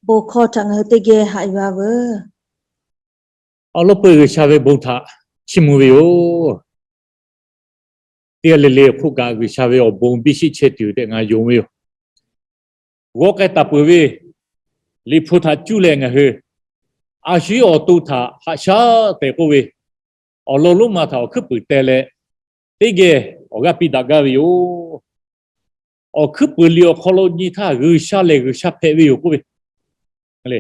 Bon hkawˇ htaꞈ ngaˬ hui teˇ geh haꞈ yuˬ-a veuˬ. Awˬ lawn peuˬ G'uiˬsha ve bon htaꞈ chiˇ mvuh ve yoˬ. Teˇ g'aˇ le le awˬ hk'oˆ kaꞈ G'uiˬsha ve awˬ bon biˇ sheˆ chehˇ tuˬ tehꞈ ngaˬ yonˍ ve yoˬ. G'aw k'ai taˍ peuˬ ve Liꞈ hpu htaꞈ cuˇ leh ngaˬ hui a shu awˬ to htaꞈ haꞈ shaˉ tehꞈ k'oˆ ve, awˬ lawn lonˉ ma htaꞈ awˬ hkuiˉ puiˍ teh leh teˇ geh awˬ g'aˇ piˇ daꞈ gaˇ ve yoˬ. Awˬ hkuiˉ puiˍ liꞈ awˬ hk'aw lo nyi htaˇ, G'uiˬsha lehˬ G'uiˬsha hpehꞈ ve yoˬ k'oˆ ve,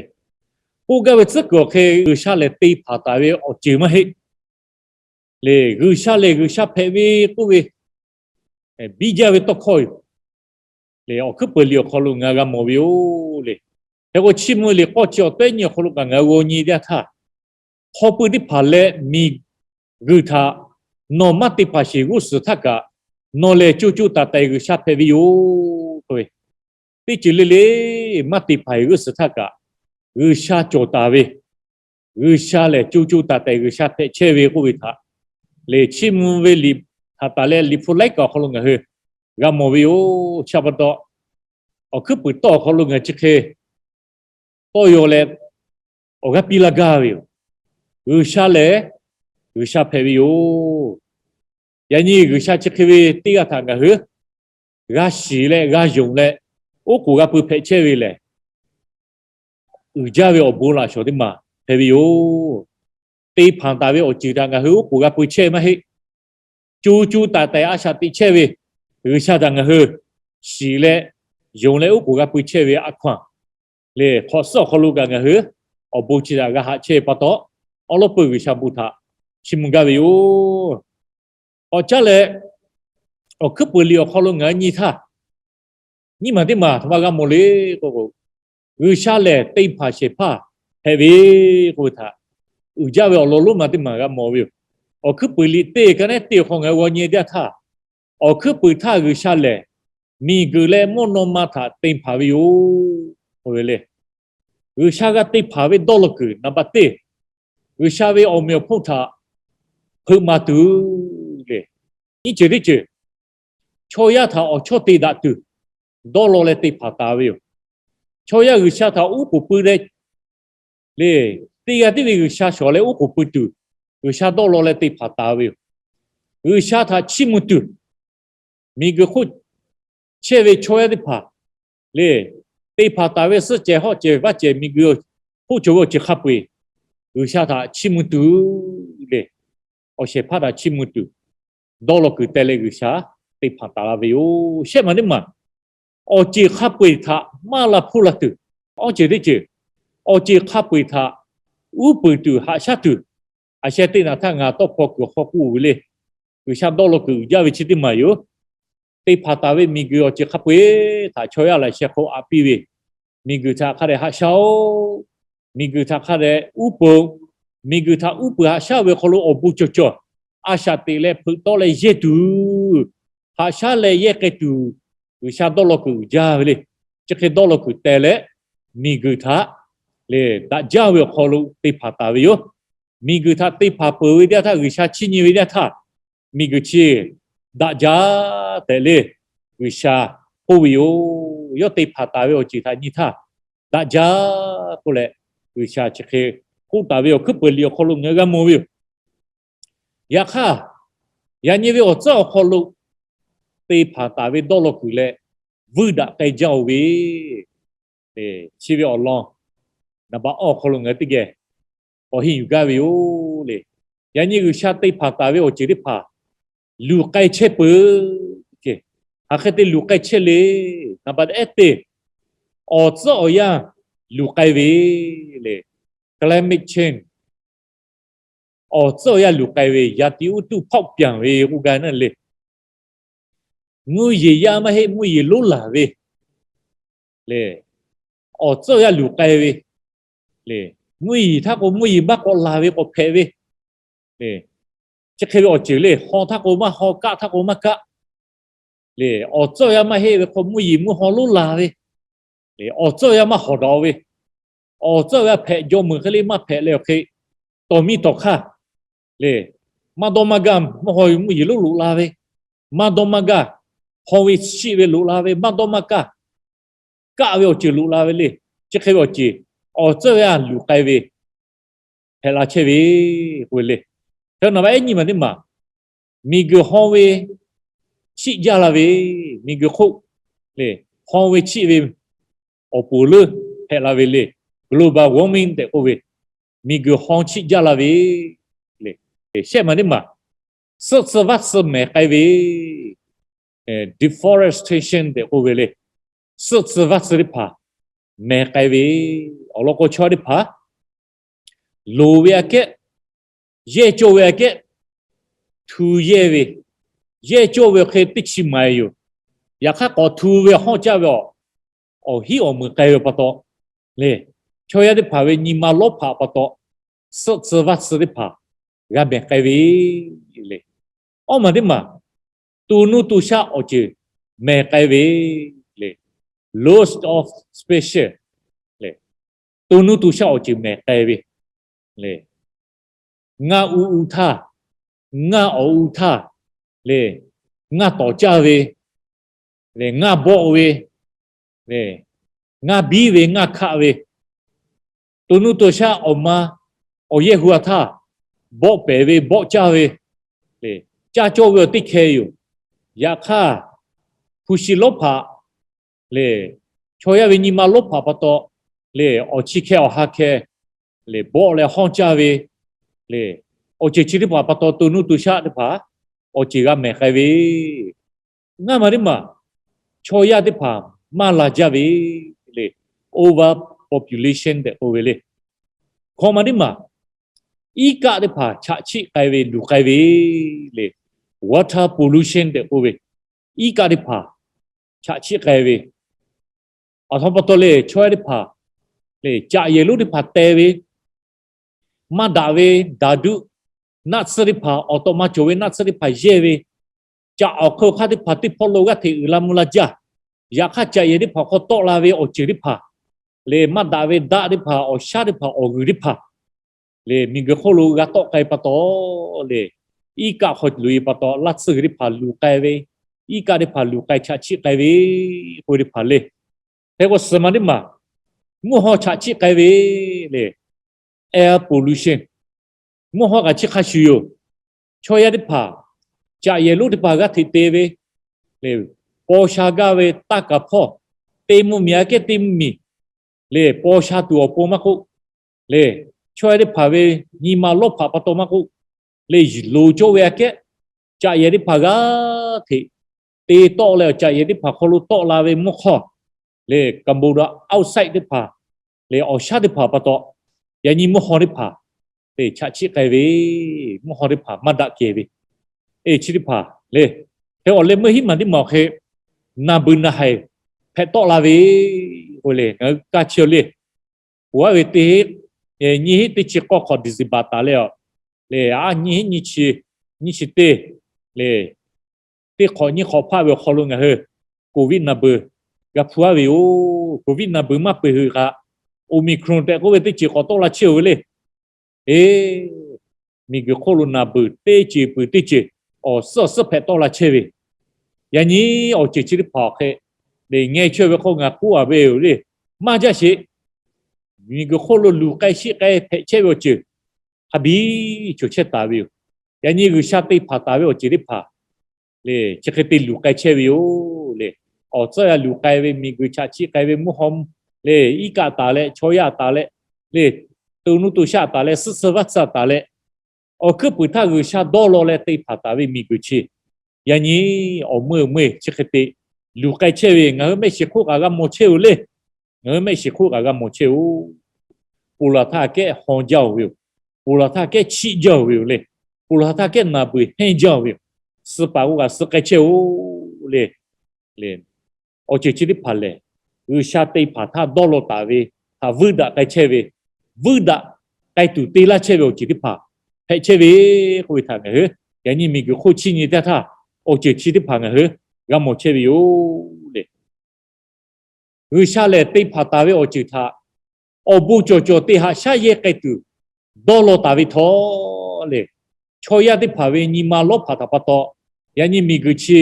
k'oˆ gaˇ ve tcuhˉ kuiˬ awˬ hk'e G'uiˬsha lehˬ te hpanˍ taˍ ve awˬ ceuˬ maˇ heˆ. Lehˬ G'uiˬsha lehˬ G'uiˬsha hpehꞈ ve k'oˆ ve, biˇ jaˇ ve tawˇ hkawˇ yoˬ. Lehˬ awˬ hkuiˉ puiˍ liꞈ awˬ hk'aw lo ngaˬ hui g'a mawˬ ve yoˬ le. Hk'e k'o, Chiˇ mvuh liꞈ k'awˇ chi awˬ teˉ nyi awˬ hk'aw lo kaꞈ ngaˬ hui g'aw nyi teˇ yanˇ htaˇ, hk'aw pui teˇ hpaˍ leh miˬguiˬ htaꞈ nawˬ maˇ te hpanˍ sheˍ g'uˇ suhˍ htaˇ kaꞈ, nawˬ lehˬ co co taiˍ taiˍ G'uiˬsha hpehꞈ ve yoˬ k'oˆ ve, teˇ ceuˬ le le maˇ te hpanˍ sheˍ g'uˇ suhˍ htaˇ kaꞈ, G'uiˬsha cawˬ taˍ ve, G'uiˬsha lehˬ co co taiˍ taiˍ G'uiˬsha hpehꞈ chehˇ ve k'oˆ ve htaꞈ lehˬ, Chiˇ mvuh ve liꞈ htaꞈ taˍ leh Liꞈ hpu laiˉ kaꞈ awˬ hk'aw lo ngaˬ hui g'a mawˬ ve yoˬ. Chi pa taw, awˬ hkuiˉ puiˍ tawˇ awˬ hk'aw lo ngaˬ hui chi hk'e tawˇ yaw leh awˬ g'aˇ piˇ laˇ gaˇ ve yoˬ. G'uiˬsha lehˬ G'uiˬsha hpehꞈ ve yoˬ. Yaꞈ nyi G'uiˬsha chi hk'e ve teˇ g'aˇ htaꞈ ngaˬ hui g'a shiˍ leh g'a yonˍ leh, oˉ k'oˍ g'a pui hpehꞈ chehˇ ve lehˬ, uiˍ jaˇ ve awˬ bon laꞈ shawˍ teˇ maˬ hpehꞈ ve yoˬ. Te hpanˍ taˍ ve awˬ ceuˬ htaꞈ ngaˬ hui oˉ k'oˍ g'a pui chehˇ maˇ heˆ. Co co taiˍ taiˍ a shaꞈ teꞈ chehˇ ve G'uiˬsha htaꞈ ngaˬ hui shiˍ leh yonˍ leh oˉ k'oˍ g'a pui chehˇ ve a hkaw-anˬ lehˬ, hk'awꞈ suhˉ awˬ hk'aw lo kaꞈ ngaˬ hui awˬ bon chi htaꞈ g'a haꞈ chehˇ pa taw, awˉ lawˉ peuˬ G'uiˬsha bon htaꞈ chiˇ mvuh gaˇ ve yoˬ. K'awꞈ caˉ leh, awˬ hkuiˉ puiˍ liꞈ awˬ hk'aw lo ngaˬ hui nyi htaˇ, nyiˇ maˬ teˇ maˬ htaꞈ ma g'a mawˬ le k'o, G'uiˬsha lehˬ te hpanˍ shehˍ hpaˇ hpehꞈ ve k'oˆ ve htaꞈ uiˍ jaˇ ve awˬ lawn lonˉ ma teˇ maˬ g'a mawˬ ve yoˬ. Awˬ hkuiˉ puiˍ liꞈ teˇ ka neˉ teˇ awˬ hk'aw ngaˬ hui g'aw nyi teˇ yanˇ htaˇ, awˬ hkuiˉ puiˍ htaˇ G'uiˬsha lehˬ miˬguiˬ leh mvuhˇ naw ma htaꞈ te hpanˍ ve yoˬ k'oˆ ve le. G'uiˬsha g'a te hpanˍ ve dawˇ law kuiˬ naˍ baˬ teˇ, G'uiˬsha ve awˬ meꞈ awˬ hponˇ htaꞈ hpeuꞈ maˍ tuˬ le. Nyiˇ ceuˬ teˇ ceuˬ, chaw yaˇ htaꞈ awˬ chawˇ te daꞈ tuˬ dawˇ law leh te hpanˍ taˍ ve yoˬ. Chaw yaˇ G'uiˬsha htaꞈ oˉ k'oˍ pui leh le, teˇ g'aˇ tiˉ ve G'uiˬsha shawˍ leh oˉ k'oˍ pui tuˬ, G'uiˬsha dawˇ law leh te hpanˍ taˍ ve yoˬ. G'uiˬsha htaꞈ chiˇ mvuh tuˬ, miˬguiˬ hk'oˆ chehˇ ve chaw yaˇ teˇ hpaˍ le, te hpanˍ taˍ ve suhˆ cehˬ hawˆ cehˬ vaˇ cehˬ miˬguiˬ hk'oˆ cawˬ ve awˬ ceuˬ hk'a peu-eˬ G'uiˬsha htaꞈ chiˇ mvuh tuˬ le, awˬ shehˍ hpaˇ htaꞈ chiˇ mvuh tuˬ, dawˇ law kuiˬ teh leh G'uiˬsha te hpanˍ taˍ la ve yoˬ. Shehˆ maˬ teˇ maˬ, awˬ ceuˬ hk'a peu-eˬ htaꞈ maˇ la hpuˇ la tuˬ, awˬ ceuˬ teˇ ceuˬ, awˬ ceuˬ hk'a peu-eˬ htaꞈ uˉ peunˍ tuˬ haꞈ shaˉ tuˬ, a sheh teˇ naꞈ htaˇ ngaˬ tawˇ hpaw kuiˬ hk'aw k'oˆ ve le, G'uiˬsha dawˇ law kuiˬ uiˍ jaˇ ve chi teˇ maˬ yoˬ. Te hpanˍ taˍ ve miˬguiˬ awˬ ceuˬ hk'a peu-eˬ htaꞈ chaw yaˇ laꞈ sheh hk'aw aꞈ piˇ ve, miˬguiˬ htaꞈ hk'a dehꞈ haꞈ shaˉ-oˆ. Miˬguiˬ htaꞈ hk'a dehꞈ uˉ peunˍ, miˬguiˬ htaꞈ uˉ peunˍ haꞈ shaˉ ve awˬ hk'aw lo awˬ bon cawˬ cawˬ a shaꞈ teꞈ leh hpeuꞈ tawˆ leh yehˇ tuˬ, haꞈ shaˉ leh yehˇ k'ai tuˬ, G'uiˬsha dawˇ law kuiˬ uiˍ jaˇ ve le. Chi hk'e dawˇ law kuiˬ teh leh, miˬguiˬ htaꞈ le daꞈ jaˇ ve awˬ hk'aw lo te hpanˍ taˍ ve yoˬ. Miˬguiˬ htaꞈ te hpanˍ peuˬ ve teˇ yanˇ htaˇ, G'uiˬsha chiˇ nyi ve teˇ yanˇ htaˇ, miˬguiˬ chi daꞈ jaˇ tehꞈ le G'uiˬsha k'oˆ ve yoˬ. Yawˇ te hpanˍ taˍ ve awˬ ceuˬ htaꞈ nyi htaˇ, daꞈ jaˇ k'oˆ leh, G'uiˬsha chi hk'e k'oˆ taˍ ve awˬ hkuiˉ peuˬ liꞈ awˬ hk'aw lo ngaˬ hui g'a mawˬ ve yoˬ. Yaꞈ hk'aˇ, yaꞈ nyi ve awˬ tcuhˉ awˬ hk'aw lo te hpanˍ taˍ ve dawˇ law kuiˬ leh vuiˇ daꞈ k'ai jaˇ-oˬ ve, chi ve awˬ lawn naˍ baꞈ awˬ hk'aw lo ngaˬ hui teˇ geh k'awꞈ henˇ yuˬ gaˇ ve yoˬ le. Yaꞈ nyi G'uiˬsha te hpanˍ taˍ ve awˬ ceuˬ teˇ hpaˍ luˬ k'ai chehˇ peuˬ. Hk'aˬ hk'e te luˬ k'ai chehˇ le. Naˍ baꞈ ehˉ teˇ, awˬ tcuhˉ awˬ yanˇ luˬ k'ai ve le. Climate change, awˬ tcuhˉ awˬ yanˇ luˬ k'ai ve, ရာသီဥတုဖောက်ပြန် ve k'oˆ gaˇ naˉ le. Mvuhˇ yeˬ yaˇ maˇ heˆ, mvuhˇ yeˬ lonˉ laˬ ve le. Awˬ tcuhˉ awˬ yanˇ luˬ k'ai ve le. Mvuhˇ yeˬ htaˇ k'o mvuhˇ yeˬ maˇ k'awꞈ laˬ ve k'awꞈ hpehꞈ ve le. Chi hk'e ve awˬ ceuˬ le, haw htaˇ k'o maˇ haw, kaˆ htaˇ k'o maˇ kaˆ le. Awˬ tcuhˉ awˬ yanˇ maˇ heˆ ve hk'aw mvuhˇ yeˬ mvuhˇ haw lonˉ laˬ ve le. Awˬ tcuhˉ awˬ yanˇ maˇ hawˍ daꞈ ve, awˬ tcuhˉ awˬ yanˇ hpehꞈ jaw meuˬ hk'e le maˇ hpehꞈ leh awˬ hk'e, tawˍ miˇ tawˍ hk'aˇ le, maˇ dawˇ maˇ gaˇ mvuhˇ haw mvuhˇ yeˬ lonˉ loꞈ la ve, maˇ dawˇ maˇ gaˇ haw ve shiˆ ve loꞈ la ve, maˇ dawˇ maˇ gaˇ kaˆ ve awˬ ceuˬ loꞈ la ve le. chi hk'e ve awˬ ceuˬ awˬ tcuhˉ ve a luˬ k'ai ve hpehꞈ la chehˇ ve k'oˆ ve le. Hk'e naˍ baˆ ehˉ nyi maˬ teˇ maˬ, miˬguiˬ haw ve chiˆ jaˇ la ve, miˬguiˬ hk'oˆ le, haw ve chiˆ ve awˬ poˍ leuˉ hpehꞈ la ve le. Global warming tehꞈ k'oˆ ve, miˬguiˬ haw chiˆ jaˇ la ve le. Shehˆ maˬ teˇ maˬ, suhˆ tcuh vaˇ tcuh mehˬ k'ai ve, deforestation tehꞈ k'oˆ ve le. Suhˆ tcuh vaˇ tcuh teˇ hpaˍ mehˬ k'ai ve, awˬ lawn k'o chaw teˇ hpaˍ loˍ ve aꞈ kehˉ, yehˇ cawˇ ve aꞈ kehˉ, htu yehˇ ve, yehˇ cawˇ ve awˬ hk'e teˇ chi maˍ yoˬ. Yaꞈ hk'aˇ k'awꞈ htu ve hawˇ caˇ ve awˬ, awˬ hiˉ awˬ meunˍ k'ai ve pa taw le, chaw yaˇ teˇ hpaˍ ve nyi ma lawˉ hpaꞈ pa taw, suhˆ tcuh vaˇ tcuh teˇ hpaˍ g'a mehˬ k'ai ve le. Awˇ maˬ teˇ maˬ, to nuˇ to shaˆ awˬ ceuˬ mehˬ k'ai ve le. Loss of species le, to nuˇ to shaˆ awˬ ceuˬ mehˬ k'ai ve le. Ngaˇ u u htaˇ, ngaˇ awˬ u htaˇ le, ngaˇ tawˍ caˇ ve le, ngaˇ bawˆ ve le, ngaˇ biˇ ve ngaˇ hkaˆ ve, to nuˇ to shaˆ awˬ ma awˬ yehˇ hu a htaˇ bawˆ pehˍ ve bawˆ caˇ ve le, caˇ cawˇ ve awˬ teˇ hkeh yoˬ. Yaꞈ hk'aˇ, hpu shi lawˉ hpaꞈ le, chaw yaˇ ve nyi ma lawˉ hpaꞈ pa taw le, awˬ chi hkeh awˬ ha hkeh le, bawˆ leh hawˇ caˇ ve le, awˬ ceuˬ chi teˇ hpaˍ pa taw to nuˇ to shaˆ teˇ hpaˍ awˬ ceuˬ g'a mehˬ k'ai ve. Ngaˇ maˬ teˇ maˬ, chaw yaˇ teˇ hpaˍ maˇ la jaˇ ve le, overpopulation tehꞈ k'oˆ ve le. Hkawꞈ maˬ teˇ maˬ, iˉ kaˆ teˇ hpaˍ chaꞈ chiˆ k'ai ve luˬ k'ai ve le, water pollution tehꞈ k'oˆ ve, iˉ kaˆ teˇ hpaˍ chaꞈ chiˆ k'ai ve, aˬ htoꞈ ma pa taw le, chaw yaˇ teˇ hpaˍ le, caꞈ yehˬ lonˉ teˇ hpaˍ teh ve, maˇ daꞈ ve daˍ duˆ naˆ tsuhˇ teˇ hpaˍ, awˬ tawꞈ ma cawˬ ve naˆ tsuhˇ teˇ hpaˍ yehˇ ve, caꞈ awˬ hk'aw hk'aˇ teˇ hpaˍ teˇ hpawˇ lo g'aˇ hteꞈ uiˍ la mvuh la jaˇ. Yaꞈ hk'aˇ, caꞈ yehˬ teˇ hpaˍ hk'aw tawˆ la ve awˬ ceuˬ teˇ hpaˍ le, maˇ daꞈ ve daˆ teˇ hpaˍ, awˬ shaˉ teˇ hpaˍ, awˬ g'uiˬ teˇ hpaˍ le, miˬguiˬ hk'oˆ lo g'a tawˆ k'ai pa taw le, iˉ kaˆ hk'aw loꞈ e pa taw, laˇ tsuhˇ g'uiˬ teˇ hpaˍ luˬ k'ai ve, iˉ kaˆ teˇ hpaˍ luˬ k'ai chaꞈ chiˆ k'ai ve k'oˆ ve teˇ hpaˍ le. Hk'e k'o suhˍ maˬ teˇ maˬ, mvuhˇ hawˇ chaꞈ chiˆ k'ai ve le, air pollution, mvuhˇ hawˇ kaꞈ chi hk'a shuˍ yoˬ. Chaw yaˇ teˇ hpaˍ, caꞈ yehˬ lonˉ teˇ hpaˍ g'aˇ hteꞈ te ve le, paw sha gaˇ ve taˇ kaˍ hpawˇ, te mvuh miˬ aꞈ kehˉ te mvuh miˬ le, paw sha tuˬ awˬ pon maˇ k'oˆ le, chaw yaˇ teˇ hpaˍ ve nyi ma lawˉ hpaꞈ pa taw maˇ k'oˆ le, loˍ cawˇ ve aꞈ kehˉ, caꞈ yehˬ teˇ hpaˍ g'aˇ hteꞈ te tawˆ leh, caꞈ yehˬ teˇ hpaˍ hk'aw lo tawˆ la ve mvuhˇ hawˇ le, carbon dioxide teˇ hpaˍ le, awˬ shaˉ teˇ hpaˍ pa taw, yaꞈ nyi mvuhˇ hawˇ teˇ hpaˍ le chaꞈ chiˆ k'ai ve, mvuhˇ hawˇ teˇ hpaˍ maˇ daꞈ kehˬ ve, e chi teˇ hpaˍ le. Hk'e awˬ leh meuˇ hiˉ maˬ teˇ maˬ awˬ hk'e, naˬ beuˬ naˬ haiˬ hpehꞈ tawˆ la ve k'oˆ le, ngaˬ hui kaˇ chehˇ le. Oˇ aˉ ve teˇ, nyiˇ hinˉ teˇ chi k'awˇ hk'awꞈ December taˍ leh a, le a nyiˇ hinˉ nyiˇ chi, nyiˇ chi teˇ le, teˇ hk'awꞈ nyiˇ hk'awꞈ hpaˆ ve awˬ hk'aw lo ngaˬ hui Covid naˬ beuˬ g'a hpu aˉ ve yoˬ. Covid naˬ beuˬ maˇ peuˬ hui kaꞈ, Omicron tehꞈ k'oˆ ve teˇ ceuˬ k'awꞈ tawˆ la chehˇ ve le. E, miˬguiˬ hk'oˆ lo naˬ beuˬ teˇ ceuˬ peuˬ teˇ ceuˬ awˬ suhˉ awˬ suhˉ hpehꞈ tawˆ la chehˇ ve, yaꞈ nyi awˬ ceuˬ chi teˇ hpaˍ awˬ hk'e le ngeh chehˇ ve k'o, ngaˬ k'oˆ a ve yoˬ le, maˇ jaˇ sheˍ. Miˬguiˬ hk'oˆ lo luˬ k'ai sheˆ k'ai hpehꞈ chehˇ ve awˬ ceuˬ hk'a biˇ cawˬ chehˇ taˍ ve yoˬ. Yaꞈ nyi G'uiˬsha te hpanˍ taˍ ve awˬ ceuˬ teˇ hpaˍ le, chi hk'e te luˬ k'ai chehˇ ve yoˬ le. Awˬ tcuhˉ g'a luˬ k'ai ve, miˬguiˬ chaꞈ chiˆ k'ai ve, mvuhˇ hawˇ le, iˉ kaˆ taˍ leh, chaw yaˇ taˍ leh le, to nuˇ to shaˆ taˍ leh, suhˆ tsuhˇ vaˇ tsuhˇ taˍ leh, awˬ hkuiˉ puiˍ htaˇ G'uiˬsha dawˇ law leh te hpanˍ taˍ ve miˬguiˬ chi, yaꞈ nyi awˬ meuˇ meuˇ chi hk'e te luˬ k'ai chehˇ ve, ngaˬ hui mehˆ shiˍ hk'oˆ kaꞈ g'a mawˬ chehˇ-oˬ le. Ngaˬ hui mehˆ shiˍ hk'oˆ kaꞈ g'a mawˬ chehˇ-oˬ. Ponˬ laˬ htaˇ kehˉ haw jaˇ-oˬ ve yoˬ. Ponˬ laˬ htaˇ kehˉ chiˆ jaˇ-oˬ ve yoˬ le. Ponˬ laˬ htaˇ kehˉ naˬ beuˬ hehnˇ jaˇ-oˬ ve yoˬ. Suh paˍ k'o kaꞈ suh k'ai chehˇ-oˬ le. Awˬ ceuˬ chi teˇ hpaˍ lehˬ, G'uiˬsha te hpanˍ htaˇ dawˇ law taˍ ve htaꞈ vuiˇ daꞈ k'ai chehˇ ve, vuiˇ daꞈ k'ai tuˬ te laˇ chehˇ ve awˬ ceuˬ teˇ hpaˍ hpehꞈ chehˇ ve k'oˆ ve htaꞈ ngaˬ hui yaꞈ nyi miˬguiˬ hk'oˆ chiˇ nyi teˇ htaˇ, awˬ ceuˬ chi teˇ hpaˍ ngaˬ hui g'a mawˬ chehˇ ve yoˬ le. G'uiˬsha lehˬ te hpanˍ taˍ ve awˬ ceuˬ htaꞈ awˬ bon cawˬ cawˬ te haꞈ shaˉ yehˇ k'ai tuˬ dawˇ law taˍ ve htawˇ le, chaw yaˇ teˇ hpaˍ ve nyi ma lawˉ hpaꞈ htaꞈ pa taw, yaꞈ nyi miˬguiˬ chi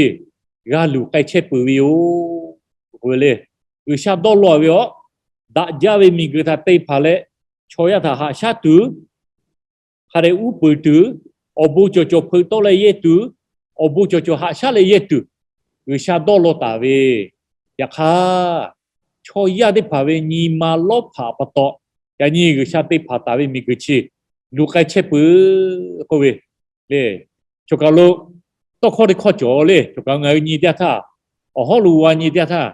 g'a luˬ k'ai chehˇ peuˬ ve yoˬ. K'oˆ ve le, G'uiˬsha dawˇ law ve awˬ daꞈ jaˇ ve miˬguiˬ htaꞈ te hpanˍ leh, chaw yaˇ htaꞈ haꞈ shaˉ tuˬ, hk'a dehꞈ uˉ peunˍ tuˬ, awˬ bon cawˬ cawˬ hpeuꞈ tawˆ leh yehˇ tuˬ, awˬ bon cawˬ cawˬ haꞈ shaˉ leh yehˇ tuˬ, G'uiˬsha dawˇ law taˍ ve. Yaꞈ hk'aˇ, chaw yaˇ teˇ hpaˍ ve nyi ma lawˉ hpaꞈ pa taw, yaꞈ nyi G'uiˬsha te hpanˍ taˍ ve miˬguiˬ chi luˬ k'ai chehˇ peuˬ k'oˆ ve le. Choˬ kaˬ lo tawˇ hkawˇ teˇ hkawˇ cawˬ le. Choˬ kaˬ ngaˬ hui nyi teˇ yanˇ htaˇ, awˬ hawˉ lo g'a nyi teˇ yanˇ htaˇ,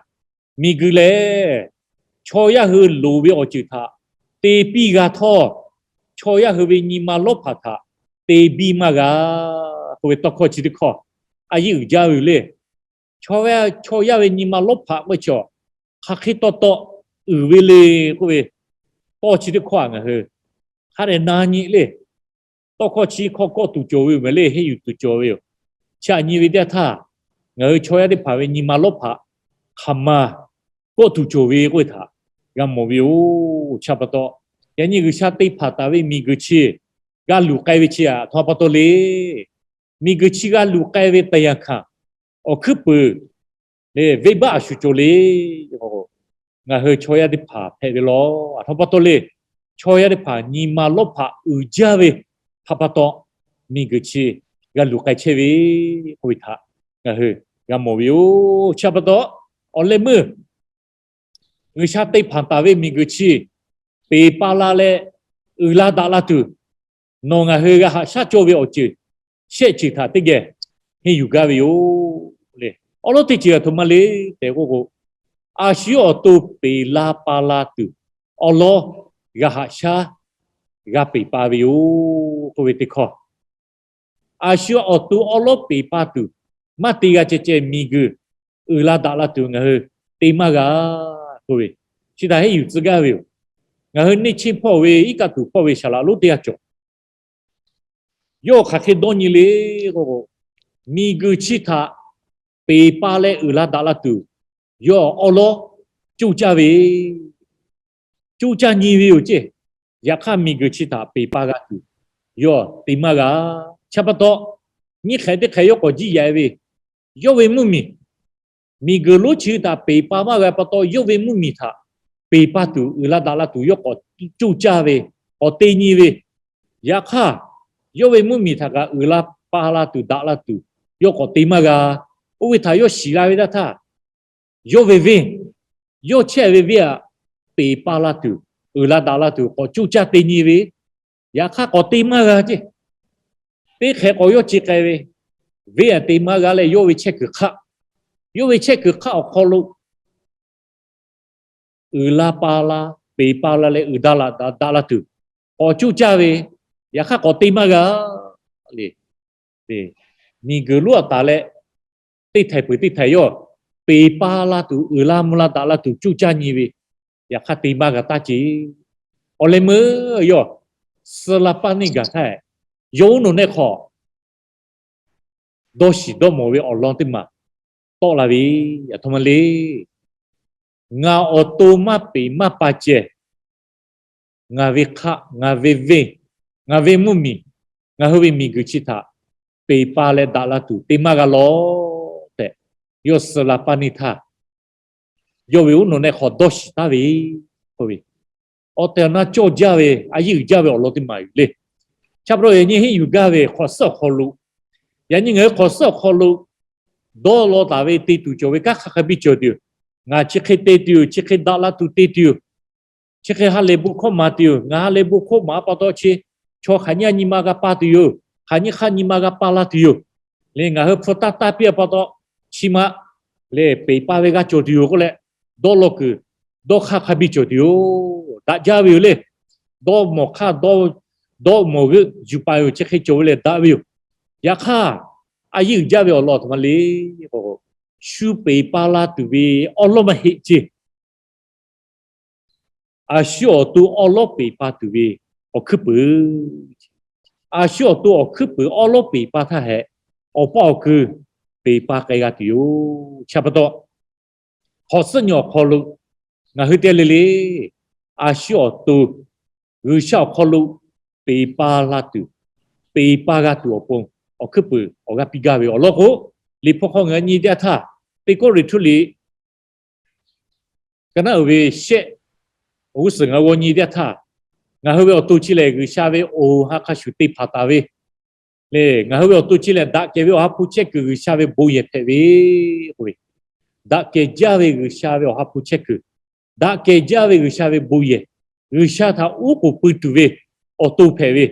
miˬguiˬ lehˬ chaw yaˇ hui loˍ ve awˬ ceuˬ htaꞈ te piˇ g'a htawˇ, chaw yaˇ hui ve nyi ma lawˉ hpaꞈ htaꞈ te biˇ maˇ g'a k'oˆ ve tawˇ hkawˇ chi teˇ hkawˇ a yeˇ uiˍ jaˇ ve yoˬ le. Chaw yaˇ ve nyi ma lawˉ hpaꞈ k'oˆ ve chaw, hk'aˬ hk'e tawˇ tawˆ uiˍ ve le k'oˆ ve tawˇ chi teˇ hkawˇ a ngaˬ hui hk'a dehꞈ na nyi le. Tawˇ hkawˇ chi hkawˇ kawˆ tuˬ cawˬ ve yoˬ mehˍ le, henˇ yuˬ tuˬ cawˬ ve yoˬ. Chi aꞈ nyi ve teˇ yanˇ htaˇ, ngaˬ hui chaw yaˇ teˇ hpaˍ ve nyi ma lawˉ hpaꞈ hk'aˬ ma kawˆ tuˬ cawˬ ve k'oˆ ve htaꞈ g'a mawˬ ve yoˬ. Chi pa taw, yaꞈ nyi G'uiˬsha te hpanˍ taˍ ve miˬguiˬ chi g'a luˬ k'ai ve chi aꞈ htaw pa taw le. Miˬguiˬ chi g'a luˬ k'ai ve taˍ yanˍ hkanˍ awˬ hkuiˉ puiˍ le, venˇbaˆ a shu cawˬ le. Ngaˬ hui chaw yaˇ teˇ hpaˍ hpehꞈ ve law, aˬ htoꞈ pa taw le. Chaw yaˇ teˇ hpaˍ nyi ma lawˉ hpaꞈ uiˍ jaˇ ve htaꞈ pa taw, miˬguiˬ chi g'a luˬ k'ai chehˇ ve k'oˆ ve htaꞈ ngaˬ hui g'a mawˬ ve yoˬ. Chi pa taw, awˬ leh meuˇ G'uiˬsha te hpanˍ taˍ ve miˬguiˬ chi peˬ pa la leh uiˍ la daꞈ la tuˬ, nawˬ ngaˬ hui g'a haꞈ shaˉ cawˇ ve awˬ ceuˬ shehˆ ceuˬ htaꞈ teˇ geh henˇ yuˬ gaˇ ve yoˬ le. Awˉ lawˉ teˇ ceuˬ aˬ htoꞈ ma le tehꞈ k'oˆ k'o, a shu awˬ to peˬ la pa la tuˬ awˉ lawˉ g'a haꞈ shaˉ g'a peˬ pa ve yoˬ k'oˆ ve teˇ hkawˇ. A shu awˬ to awˉ lawˉ peˬ pa tuˬ maˇ te g'a ceh ceh miˬguiˬ uiˍ la daꞈ la tuˬ ngaˬ hui te maˇ g'a k'oˆ ve, chi htaꞈ henˇ yuˬ tcuh gaˇ ve yoˬ. Ngaˬ hui neˇ chiˇ hpawˇ ve iˉ kaˆ tuˬ hpawˇ ve saˍ laꞈ lonˉ teˇ g'aˇ cawˬ. Yawˇ hk'aˬ hk'e dawˇ nyi le k'o, miˬguiˬ chi htaꞈ peˬ pa leh uiˍ la daꞈ la tuˬ, yawˇ awˉ lawˉ coˇ caˇ ve, coˇ caˇ nyi ve yoˬ ceˇ. Yaꞈ hk'aˇ miˬguiˬ chi htaꞈ peˬ pa g'a tuˬ, yawˇ te maˇ g'a. Chi pa taw, nyiˇ hk'ehꞈ teˇ hk'ehꞈ yawˇ k'awꞈ jiˇ yaꞈ ve, yawˇ ve mvuhˇmiˬ, miˬguiˬ lonˉ chi htaꞈ peˬ pa maˇ g'a pa taw, yawˇ ve mvuhˇmiˬ htaꞈ peˬ pa tuˬ, uiˍ la daꞈ la tuˬ yawˇ k'awꞈ coˇ caˇ ve, k'awꞈ te nyi ve. Yaꞈ hk'aˇ, yawˇ ve mvuhˇmiˬ htaꞈ kaꞈ uiˍ la pa la tuˬ daꞈ la tuˬ yawˇ k'awꞈ te maˇ g'a. Oˇ ve htaꞈ yawˇ shiˍ la ve teˇ htaˇ, yawˇ ve venˇ, yawˇ chehˇ ve venˇ aꞈ peˬ pa la tuˬ, uiˍ la daꞈ la tuˬ k'awꞈ coˇ caˇ te nyi ve. Yaꞈ hk'aˇ k'awꞈ te maˇ g'a ceˇ. Teˇ hk'ehꞈ k'awꞈ yawˇ ce k'ai ve, venˇ aꞈ te maˇ g'a leh yawˇ ve chehˇ kuiˬ hk'aˆ, yawˇ ve chehˇ kuiˬ hk'aˆ awˬ hk'aw lo uiˍ la pa la, peˬ pa la leh uiˍ la daꞈ la tuˬ k'awꞈ coˇ caˇ ve, yaꞈ hk'aˇ k'awꞈ te maˇ g'a le. Miˬguiˬ lonˉ aꞈ taˍ leh teˇ htaiˍ peuˬ teˇ htaiˍ yawˇ peˬ pa la tuˬ, uiˍ la mvuh la daꞈ la tuˬ coˇ caˇ nyi ve, yaꞈ hk'aˇ te maˇ g'a taˇ ceˇ. Awˬ leh meuˇ yawˇ suh la paˇ neˇ gaˬ htaˇ, yawˇ uˉ nawˬ nehˆ hk'aw dawˇ shiˍ dawˇ mawˬ ve awˬ lawn teˇ maˬ tawˆ la ve, aˬ htoꞈ ma le. Ngaˬ awˬ to maˇ peˬ maˇ pa ceh, ngaˬ ve hk'aˆ, ngaˬ ve venˇ, ngaˬ ve mvuhˇmiˬ, ngaˬ hui ve miˬguiˬ chi htaꞈ peˬ pa leh daꞈ la tuˬ te maˇ g'a lawˬ tehꞈ, yawˇ suh la paˇ neˇ htaˇ, yawˇ ve uˉ nawˬ nehˆ hk'aw dawˇ shiˍ taˍ ve k'oˆ ve, awˬ tehˬ awˬ na cawˇ jaˇ ve a yeˇ uiˍ jaˇ ve awˬ lawn teˇ maˬ yoˬ le. Chi pa taw yaꞈ nyi henˇ yuˬ gaˇ ve hk'awꞈ suhˉ awˬ hk'aw lo, yaꞈ nyi ngaˬ hui hk'awꞈ suhˉ awˬ hk'aw lo dawˇ law taˍ ve te tuˬ cawˬ ve kanˉ hk'a hk'a biˇ cawˬ tuˬ yoˬ. Ngaˬ chi hk'e te tuˬ yoˬ, chi hk'e daꞈ la tuˬ te tuˬ yoˬ. Chi hk'e ha lehˬ bon hkawˇ maˍ tuˬ yoˬ. Ngaˬ ha lehˬ bon hkawˇ maˍ pa taw chi chaw hk'aˬ nyiˇ nyi ma g'a pa tuˬ yoˬ. Hk'aˬ nyiˇ hk'aˇ nyi ma g'a pa la tuˬ yoˬ. Leh ngaˬ hui hpu taˇ taˇ piˇ pa taw, chi ma lehˬ peˬ pa ve g'a cawˬ tuˬ yoˬ k'oˆ leh, dawˇ law kuiˬ dawˇ hk'aˇ hk'a biˇ cawˬ tuˬ yoˬ. Daꞈ jaˇ ve yoˬ le. Dawˇ mawˬ hk'aˇ, dawˇ mawˬ g'euˆ yuˬ pa yoˬ. Chi hk'e cawˬ ve lehˬ daꞈ ve yoˬ. Yaꞈ hk'aˇ, a yeˇ uiˍ jaˇ ve awˬ lawn aˬ htoꞈ ma le k'o, shu peˬ pa la tuˬ ve awˉ lawˉ maˇ heˆ ceˇ. A shu awˬ to awˉ lawˉ peˬ pa tuˬ ve awˬ hkuiˉ puiˍ, a shu awˬ to awˬ hkuiˉ puiˍ awˉ lawˉ peˬ pa htaˇ hehꞈ, awˬ paˇ awˬ kui peˬ pa k'ai g'a tuˬ yoˬ. Chi pa taw, hk'awꞈ suhˉ nyi awˬ hk'aw lo ngaˬ hui teˇ le le, a shu awˬ to G'uiˬsha awˬ hk'aw lo peˬ pa la tuˬ, peˬ pa g'a tuˬ awˬ pon awˬ hkuiˉ puiˍ awˬ g'aˇ piˇ gaˇ ve awˬ lawn k'o, Liꞈ hpu hk'aw ngaˬ hui nyi teˇ yanˇ htaˇ, Teˇ Kawˇrenˍhtuˆ liꞈ ka naˉ uiˍ ve shehˆ awˬ g'uˇ suhˍ ngaˬ hui g'aw nyi teˇ htaˇ, ngaˬ hui ve awˬ to chi lehˬ G'uiˬsha ve oˬ ha hk'a shuˍ te hpanˍ taˍ ve le. Ngaˬ hui ve awˬ to chi lehˬ daꞈ kehˬ ve Awˬ ha hpu chehˇ kuiˬ G'uiˬsha ve bon yehˬ hpehꞈ ve k'oˆ ve, daꞈ kehˬ jaˇ ve G'uiˬsha ve Awˬ ha hpu chehˇ kuiˬ, daꞈ kehˬ jaˇ ve G'uiˬsha ve bon yehˬ, G'uiˬsha htaꞈ oˉ k'oˍ pui tuˬ ve awˬ to hpehꞈ ve.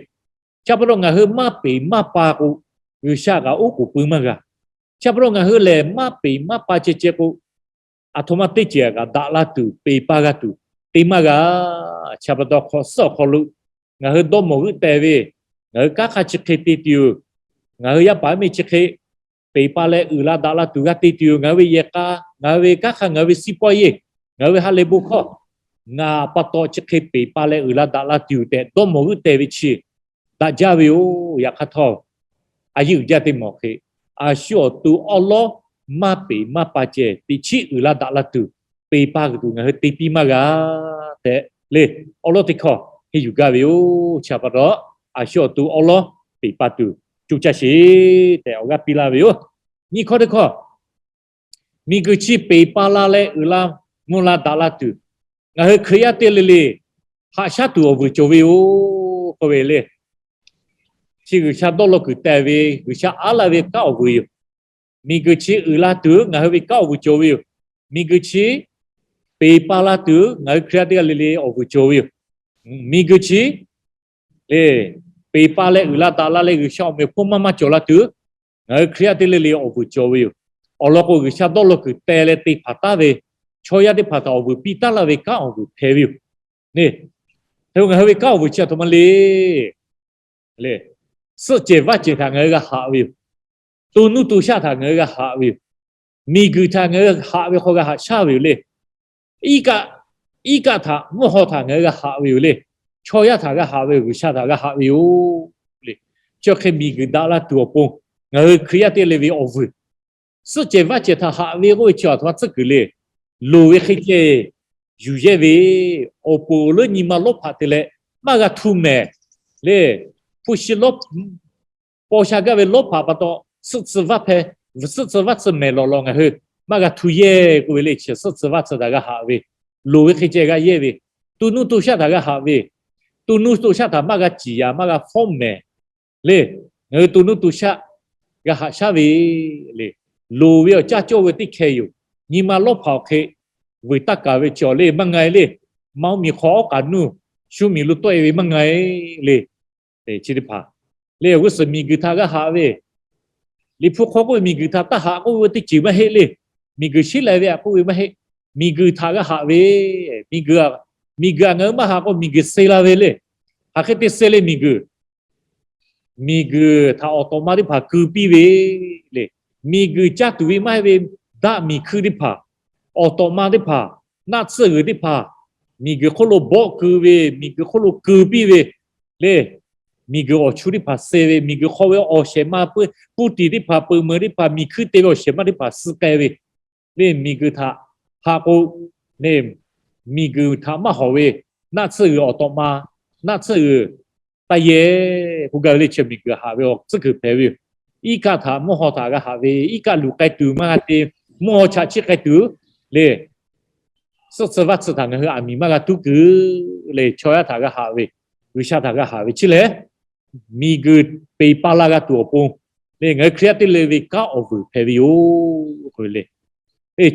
Chi pa taw ngaˬ hui maˇ peˍ maˇ pa k'o, G'uiˬsha kaꞈ oˉ k'oˍ pui maˇ g'a. Chi pa taw ngaˬ hui lehˬ maˇ peˍ maˇ pa ceh ceh k'o, aˬ htoꞈ ma teˇ ceuˬ kaꞈ daꞈ la tuˬ, peˍ pa g'a tuˬ te maˇ g'a. Chi pa taw hk'awꞈ suhˉ awˬ hk'aw lo ngaˬ hui dawˇ mawˬ g'euˆ teh ve, ngaˬ hui kanˉ hk'a chi hk'e te tuˬ yoˬ. Ngaˬ hui yaˇ paˍ yaˇ miˇ chi hk'e peˍ pa leh uiˍ la daꞈ la tuˬ g'a te tuˬ yoˬ. Ngaˬ hui ve yehˬ k'a, ngaˬ hui ve kanˉ hk'a, ngaˬ hui ve စီးပွားရေး, ngaˬ hui ve ha lehˬ bon hkawˇ, ngaˬ pa taw chi hk'e peˍ pa leh uiˍ la daꞈ la tuˬ tehꞈ dawˇ mawˬ g'euˆ teh ve chi daꞈ jaˇ ve yoˬ. Yaꞈ hk'aˇ htawˇ, a yeˇ uiˍ jaˇ teˇ mawˬ hk'e, a shu awˬ to awˉ lawˉ maˇ peˍ maˇ pa ceh teꞈ chiˉ uiˍ la daꞈ la tuˬ, peˍ pa tuˬ ngaˬ hui te piˇ maˇ g'a tehꞈ le, awˉ lawˉ teˇ hkawˇ henˇ yuˬ gaˇ ve yoˬ. Chi pa taw, a shu awˬ to awˉ lawˉ peˍ pa tuˬ coˇ caˇ sheˍ tehꞈ awˬ g'aˇ piˇ laˇ ve yoˬ. Nyiˇ hkawˇ teˇ hkawˇ, miˬguiˬ chi peˍ pa la leh uiˍ la mvuh la daꞈ la tuˬ, ngaˬ hui Hkriꞈ yaˇ teˇ le le haꞈ shaˉ tuˬ awˬ vuiˬ cawˬ ve yoˬ k'oˆ ve le. Chi G'uiˬsha dawˇ law kuiˬ teh ve, G'uiˬsha aˉ laˇ ve kanˉ awˬ vuiˬ yoˬ. Miˬguiˬ chi uiˍ la tuˬ ngaˬ hui ve kanˉ awˬ vuiˬ cawˬ ve yoˬ. Miˬguiˬ chi peˍ pa la tuˬ ngaˬ hui Hkriꞈ yaˇ teˇ g'aˇ le le awˬ vuiˬ cawˬ ve yoˬ. Miˬguiˬ chi le, peˍ pa leh uiˍ la daꞈ la leh G'uiˬsha awˬ meꞈ awˬ hponˇ maˇ maˇ cawˬ la tuˬ, ngaˬ hui Hkriꞈ yaˇ teˇ le le awˬ vuiˬ cawˬ ve yoˬ. Awˬ lawn k'o, G'uiˬsha dawˇ law kuiˬ teh leh te hpanˍ taˉ ve chaw yaˇ teˇ hpaˍ htaꞈ awˬ vuiˬ piˇ taˉ laˇ ve kanˉ awˬ vuiˬ hpehꞈ ve yoˬ. Hk'e ngaˬ hui ve kanˉ awˬ vuiˬ chi aˬ htoꞈ ma le le, suhˆ cehˬ vaˇ cehˬ htaꞈ ngaˬ hui g'a haꞈ ve yoˬ. To nuˇ to shaˆ htaꞈ ngaˬ hui g'a haꞈ ve yoˬ. Miˬguiˬ htaꞈ ngaˬ hui haꞈ ve hk'aw g'a haꞈ shaˉ ve yoˬ le. Iˉ kaˆ, iˉ kaˆ htaꞈ mvuhˇ haw htaꞈ ngaˬ hui g'a haꞈ ve yoˬ le. Chaw yaˇ htaꞈ g'a haꞈ ve yoˬ, G'uiˬsha htaꞈ g'a haꞈ ve yoˬ le. Chi hk'e miˬguiˬ daꞈ la tuˬ awˬ pon, ngaˬ hui Hkriꞈ yaˇ teˇ le ve awˬ vuiˬ, suhˆ cehˬ vaˇ cehˬ htaꞈ haꞈ ve k'oˆ ve chi aˬ htoꞈ ma tcuhˉ kuiˬ le. Loˍ ve hk'e ceh yuˬ yehˇ ve, awˬ poˍ awˬ leuˉ nyi ma lawˉ hpaꞈ te leh maˇ g'a htu mehˍ le. Hpu shi lawˉ, paw sha gaˇ ve lawˉ hpaꞈ pa taw, suhˆ tcuh vaˇ hpehꞈ, suhˆ tcuh vaˇ tcuh mehˍ lawˬ lawˬ ngaˬ hui maˇ g'a htu yehˇ k'oˆ ve le. Chi suhˆ tcuh vaˇ tcuh htaꞈ g'a haꞈ ve, loˍ ve hk'e ceh g'a yehˇ ve, to nuˇ to shaˆ htaꞈ g'a haꞈ ve, to nuˇ to shaˆ htaꞈ maˇ g'a ciˍ yaꞈ maˇ g'a fawˉ mehˍ le. Ngaˬ hui to nuˇ to shaˆ g'a haꞈ shaˉ ve le. Loˍ ve awˬ caˇ cawˇ ve teˇ hkeh yoˬ. Nyi ma lawˉ hpaꞈ awˬ hk'e vuiˬ taˇ kaˍ ve cawˬ le maˇ nga e le. Maˇ oˇ miˬ hk'aw awˉ k'aˍ nuˇ shu miˬ lo tawˆ e ve maˇ nga e le. Chi teˇ hpaˍ le, awˬ g'uˇ suhˍ miˬguiˬ htaꞈ g'a haꞈ ve, Liꞈ hpu hk'aw k'oˆ ve miˬguiˬ htaꞈ taˇ haꞈ k'oˆ ve teˇ ceuˬ maˇ heˆ le. Miˬguiˬ sheˉ lai ve htaꞈ k'oˆ ve maˇ heˆ. Miˬguiˬ htaꞈ g'a haꞈ ve, miˬguiˬ, miˬguiˬ htaꞈ ngaˬ hui maˇ haꞈ k'o miˬguiˬ suh la ve le. Hk'aˬ hk'e te suh le miˬguiˬ, miˬguiˬ htaꞈ awˬ tawꞈ ma teˇ hpaˍ keu piˇ ve le. Miˬguiˬ caˇ tuˬ ve maˇ heˆ ve, daꞈ miˬ hkui teˇ hpaˍ, awˬ tawꞈ ma teˇ hpaˍ, naˆ tsuhˇ g'uiˬ teˇ hpaˍ, miˬguiˬ hk'oˆ lo bawˆ keu ve, miˬguiˬ hk'oˆ lo keu piˇ ve le. Miˬguiˬ awˬ chu teˇ hpaˍ suh ve, miˬguiˬ hk'aw ve awˬ shehˍ ma pui, puˇ tiˍ teˇ hpaˍ, peuˬ meuˬ teˇ hpaˍ, miˬ hkui te ve awˬ shehˍ ma teˇ hpaˍ suh k'ai ve le. Miˬguiˬ htaꞈ haꞈ k'o, miˬguiˬ htaꞈ maˇ hawˍ ve, naˆ tsuhˇ g'uiˬ awˬ tawꞈ ma, naˆ tsuhˇ g'uiˬ taˇ yehˇ k'oˆ gaˇ ve le. Chi miˬguiˬ haꞈ ve awˬ tcuhˉ kuiˬ hpehꞈ ve yoˬ. Iˉ kaˆ htaꞈ mvuhˇ haw htaꞈ g'a haꞈ ve, iˉ kaˆ luˬ k'ai tuˬ maˇ g'a te, mvuhˇ haw chaꞈ chiˇ k'ai tuˬ le. Suhˆ tcuh vaˇ tcuh htaꞈ ngaˬ hui aˬ miˍ maˇ g'a tuˉ kuiˬ le. Chaw yaˇ htaꞈ g'a haꞈ ve, G'uiˬsha htaꞈ g'a haꞈ ve chi lehˬ, miˬguiˬ peˍ pa la g'a tuˬ awˬ pon le, ngaˬ hui Hkriꞈ yaˇ teˇ le ve kanˉ awˬ vuiˬ hpehꞈ ve yoˬ k'oˆ ve le.